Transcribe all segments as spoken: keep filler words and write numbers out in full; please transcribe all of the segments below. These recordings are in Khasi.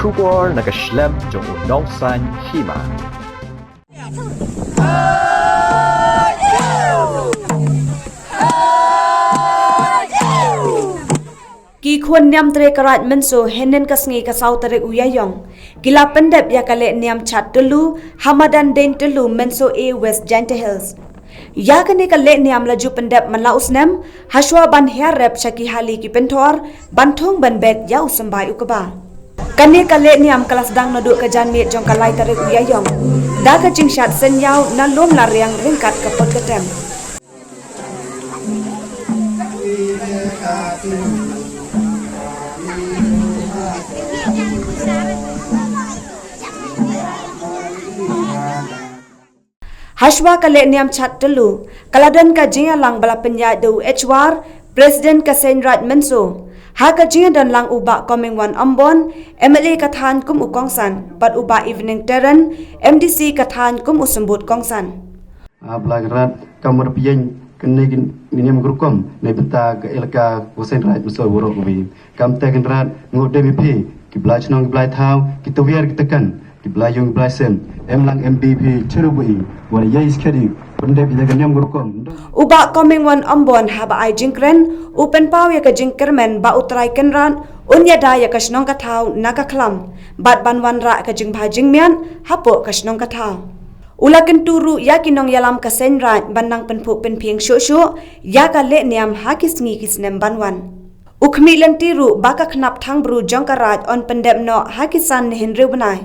Khubor na ka shlem jong u nongsan hima. Ki khun niam tre ka Raid Mynso hynnin ka sngi ka saw tarik u Ïaïong ki la pyndep ïa ka leh niam Chat Tyllu ha madan Deiñ Tyllu, Mynso A, West Jaintia Hills. Ïa kane ka leh niam la ju pyndep man la u snem hashwa ban hiar rep sha ki hali ki pynthor ban thung ban bet ïa u symbai u kba. Kane ka leh niam ka la sdang naduh ka janmiet jong ka lai tarik u Ïaïong da ka jingshad synñiaw na lum la riang ryngkat ka put ka tem. Hashwa ka leh niam Chat Tyllu ka la don ka jingïalang ba la pynïaid da u H War, President ka Seiñ Raid Mynso, ha ka jingdon lang u Bah Comingone Ymbon, M L A ka thaiñ kum u kongsan, bad u Bah Evening Teron, M D C ka thaiñ kum u symbud kongsan. A Blai Kynrad, kam mar pyrshah kane ka niam ka rukom na bynta ka elaka ka Seiñ Raid Mynso baroh kawei. Kam te Kynrad, ngi dem ïa phi ki blai chnong ki blai thaw, ki tawiar ki takan, ki blai ïung ki blai sem, em lang M D P cheru bui wan ïa skedi pyndep ïa ka niam ka rukom. U Bah Comingone Ymbon haba ai jingkren u pynpaw ïa ka jingkyrmen ba U Trai Kynrad un ïada ïa ka shnong ka thaw na ka khlam bad ban wanrah ka jingbha jingmiat hapoh ka shnong ka thaw. U la kyntu ruh ïa ki nongïalam ka Seiñ Raid ban nang pynphuh pynphieng shuh shuh ïa ka leh niam ha ki sngi ki snem ban wan. U khmih lynti ruh ba ka khnap thang bru jong ka Raid yn pyndep noh ha ki san ne hynriew bnai.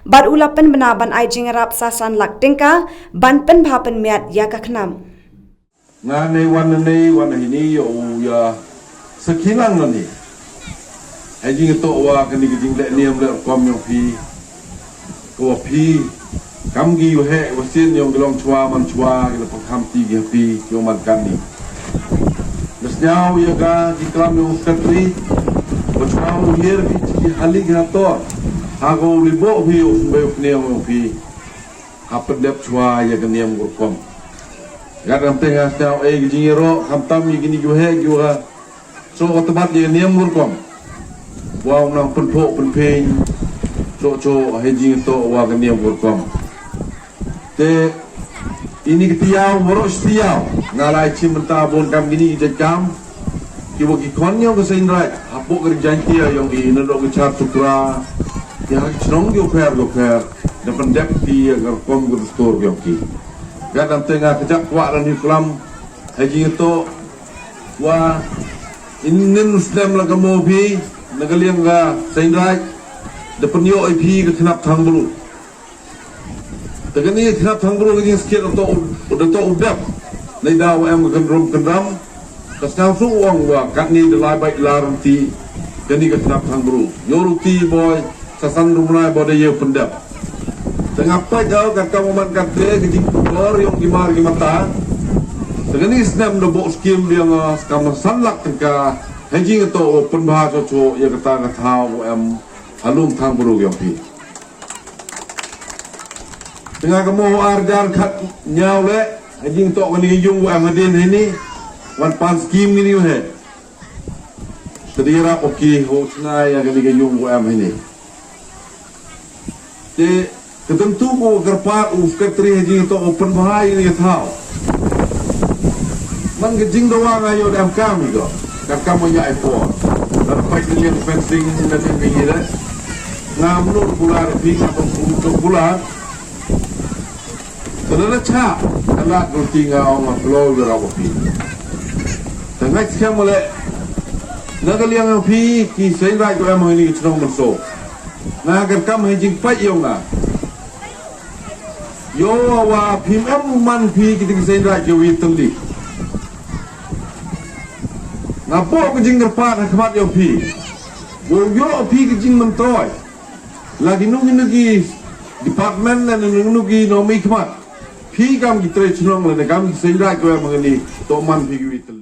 Bad u la pynbna ban ai jingïarap sa san lak tyngka ban pynbha pynmiat ïa ka khnap. Nga ngi wan nangne, wan hangne ïa u ïa sakhi lang nangne. Ha jingïatoh wa kane ka jingleh niam leh rukom ïong phi. Ko wa phi kam ki ïuheh wa sien ïong ki long chwa man chwa ki la pynkham ti ki ha phi ki ong man kan ni. Nga sñiaw ïa ka ki klam ïong u Secretary wa chwa u hiar ki chi ki hali ki hator. Ha ko u liboh phi u symbai u kniang ïong phi. Ha pyndep chwa ïa ka niam ka rukom. Gat kam te nga sñiaw ei ka jingïaroh khamtam ïa kini ki ïuheh ki wa. Choh ka tbat ïa ka niam ka rukom. Wa u nang pynphuh pynphieng. Choh choh ha jingïatoh wa ka niam ka rukom. Te ini ka tiaw, waroh shi tiaw. Nga la ai chim mynta bun kam kini ki jait kam. Ki wa ki khon ïong ka Seiñ Raid hapoh ka ri Jaiñtia ïong i, naduh ka Char Chukra, ki ha ki chnong ki u pher ki u pher, da pyndep ki ïa ka rukom ka dustur ïong ki. Gat kam te nga kjat kwah lane klam ha jingïatoh wa ynnin snem la ka mo phi na ka liang ka Seiñ Raid, da pynïoh ïa phi ka khnap thang bru. Te kane ka khnap thang bru ka jingskhiat da toh u, da toh u dep. Nai da u em ka kynrum kynram. Ka sñiawsuk u ong wa katne da lai bait lai rynti. Kane ka khnap thang bru. Ïoh ruti boi sa san rynai boi da ïew pyndep. Te nga pait da ka kam man ka te ka jingpynbor ïong ki mar ki mata. Te kane snem da bok skim biang, ah, skam san lak tyngka. Ha jingïatoh u pynbha choh choh ïa kata ka thaw u em ha lum thang bru ïong phi. Te nga ka mo ar jar khat ñiaw le, ha jingïatoh kani ka ïung wa em hadien hini, wan pan skim ngini u he. Te di rap o ki ho chna ïa kani ka ïung wa em hini. Te ka tentu ko kyrpad u Secretary ha jingïatoh u pynbha ïa kani ka thaw. Man ka jingdawa nga ïoh da em kam ïa ko. Ka kam ïa ai por. Ka pait ka liang fencing na ka ngi le. Ngam noh kular phi, ngam noh kular. Te lada cha ka lad ruti nga ong nga kloi ïa raw phi. Te nga skhem le na ka liang phi ki Seiñ Raid ko em ha ini ki chnong Mynso. Nga ka kam ha jingpait ïong nga. Ïoh wa phim em man phi ki Seiñ Raid ki wi tylli. Nga pok ka jingkyrpad ha khmat ïong phi. Wow ïoh phi ka jingmyntoi. La kino kino ki department lane kino kino ki nongmihkhmat. Phi kam ki trai chnong lane kam ki Seiñ Raid ko em ha ini, to man phi ki wi tylli.